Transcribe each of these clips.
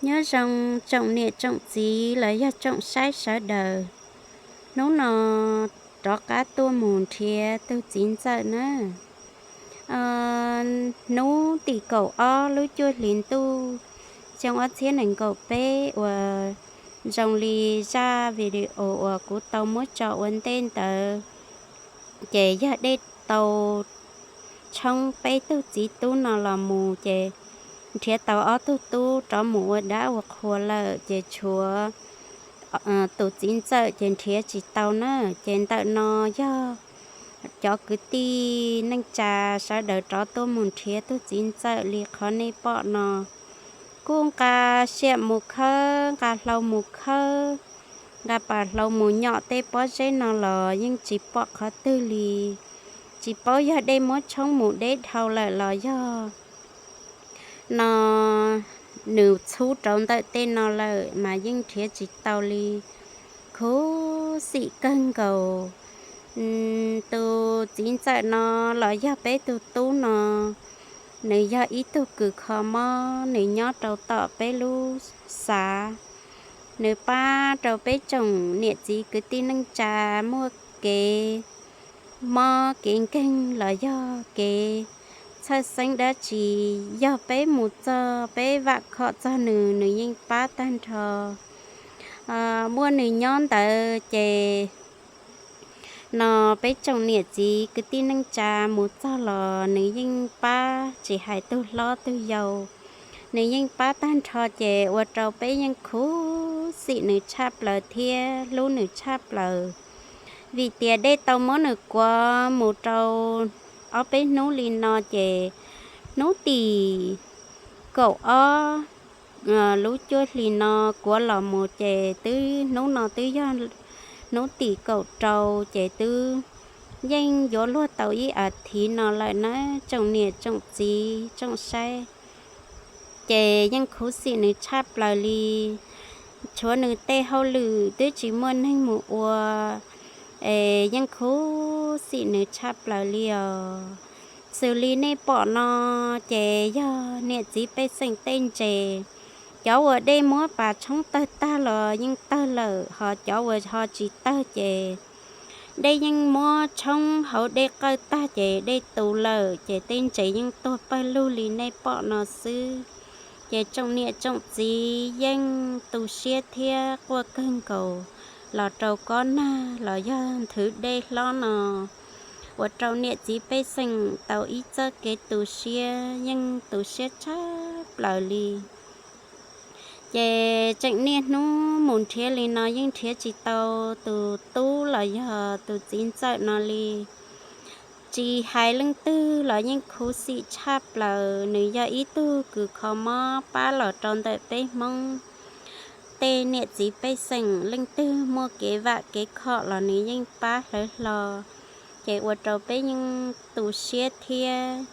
Nyob zoo tsoom niam tsoom txiv los yog tsoom saib sawv daws. Hnub no rov qab tuaj mus nrhiav tug txiv ntxawm na. Hnub tim kaum ob lub cuaj hlis ntuj xyoo ob txhiab nees nkaum peb uas zoo li zaj video uas kuv tau muab tso ua ntej ntawd, ces yog dej tau tshoob peb tug txiv tub no los mus ces nrhiav tau ob tug tub rov mus ua dab ua qhua lawm ces tshuav tus txiv ntxawm ces nrhiav tsis tau na. Ces ntawm no yog cov kwv tij neej tsa sawv daws rov tuaj mus nrhiav tug txiv ntxawm li qhov nej pom no. Kuj nqa siam mus khawb, nqa hlau mus khawb, nqa pas hlau mus nyom tej pob zeb no los yeej tsis pom qhov twg li. Tsis paub yog dej muab tshoob mus deb dhau lawm los yog no nws txhub rau ntawm tej no lawm mas yeej nrhiav tsis tau li. Khuv xim kawg nkaus. Tus txiv ntxawm no los yog peb tug tub no, nws yog ib tug kws kho mob, nws nyob rau tom peb lub xav. Nws pab rau peb tsoom niam txiv kwv tij neej tsa muaj kev mob kev nkeeg los yog kev txhawj xeeb dab tsi, yog peb mus txog peb vam khom txog nws, nws yeej pab tag nrho. Muaj nws nyob ntawd ces no peb tsoom niam txiv kwv tij neej tsa mus txog los nws yeej pab, tsis hais tug hlob tug yau, nws yeej pab tag nrho ces ua rau peb yeej khuv xim nws tshaj plaws thiab hlub nws tshaj plaws. Vim tias dej tau muab nws kuav mus rau ob peb hnub li no ces hnub tim kaum ob lub cuaj hlis no kuav los mus ces twb hnub no twb yog hnub tim kaum rau ces twb yeej yuav luag tau ib as thiv no lawm na tsoom niam tsoom txiv tsoom saib. Ces yeej khuv xim nws tshaj plaws li. Tshuav nws tej hauj lwm twb tsis muaj neeg mus ua, es yeej khuv xim nws tshaj plaws li os. Xws li nej pom no ces yog niam txiv pej xeem tej ntses, cov uas dej muab pas tshoob tawg tag los yeej tawg lawm, ho cov uas ho tsis tawg ces dej yeej muab tshoob hauv dej qawj tag ces dej tu lawm ces tej ntses yeej tuag pawg lug li nej pom no xwb. Ces tsoom niam tsoom txiv yeej tu siab thiab quaj kawg nkaus los rau kob nag los yog nthwv dej hlob no, ua rau niam txiv pej xeem tau ib txoj kev tu siab, yeej tu siab tshaj plaws li. Ces tseem niaj hnub mus nrhiav li no yeej nrhiav tsis tau tus tub los yog tus txiv ntxawm no li. Tsis hais leej twg los yeej khuv xim tshaj plaws, nws yog ib tug kws kho mob pab los rau ntawm peb Hmoob tej niam txiv pej xeem, leej twg muaj kev vam kev khom los nws yeej pab hlawv hlo. Ces ua rau peb yeej tu siab thiab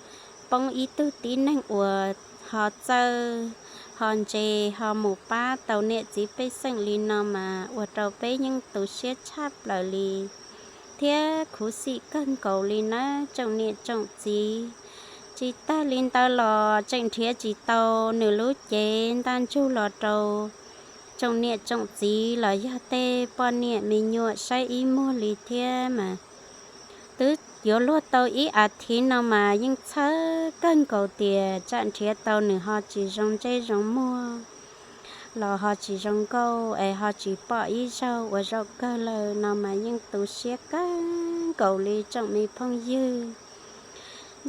poob ib tug tib neeg uas ho txawj, ho ntse, ho mus pab tau niam txiv pej xeem li no mas ua rau peb yeej tu siab tshaj plaws li thiab khuv xim kawg nkaus li nawb tsoom niam tsoom txiv. Tsis tag li ntawd los tseem nrhiav tsis tau nws lub cev ntaj ntsug los rau tsoom niam tsoom txiv los yog tej poj niam me nyuam saib ib muag li thiab mas twb yuav luag tau ib as thiv no mas yeej txhawj kawg nkaus tias tsam nrhiav tau nws ho tsis zoo ntsej zoo muag los ho tsis zoo nkauj es ho tsis pom ib zaug ua zaum kawg lawm no mas yeej tu siab kawg nkaus li tsoom me phooj ywg.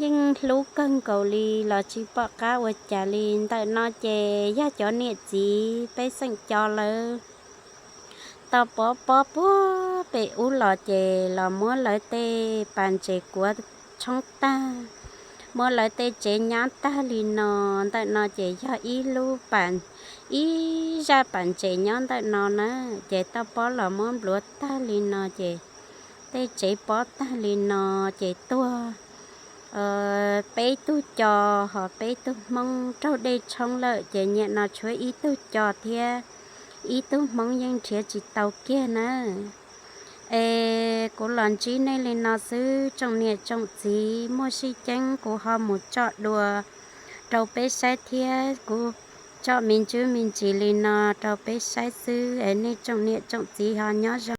Yeej hlub kawg nkaus li los tsis pom qab ua cas li. Ntawm no ces yog cov niam txiv pej xeem co lawv tau pov pob puag pem ub los ces los muab lawv tej pas ntses kuav tshoob tag, muab lawv tej tsev nyab tag li no. Ntawm no ces yog ib lub pas, ib zaj pas ntses nyob ntawm no na, ces tau pob los muab npluav tag li no ces tej tsev pob tag li no ces tuag peb tug co, ho peb tug Hmoob raug dej tshoob lawm ces niaj no tshuav ib tug co thiab ib tug Hmoob yeej nrhiav tsis tau kiag na. Es kuv los ntsib nej li no xwb tsoom niam tsoom txiv, muaj sij ceeb kuv ho mus tsom dua rau peb saib thiab. Kuv Tso me ntsis me ntsis li no rau peb saib xwb es nej tsoom niam tsoom txiv ho nyob zoo.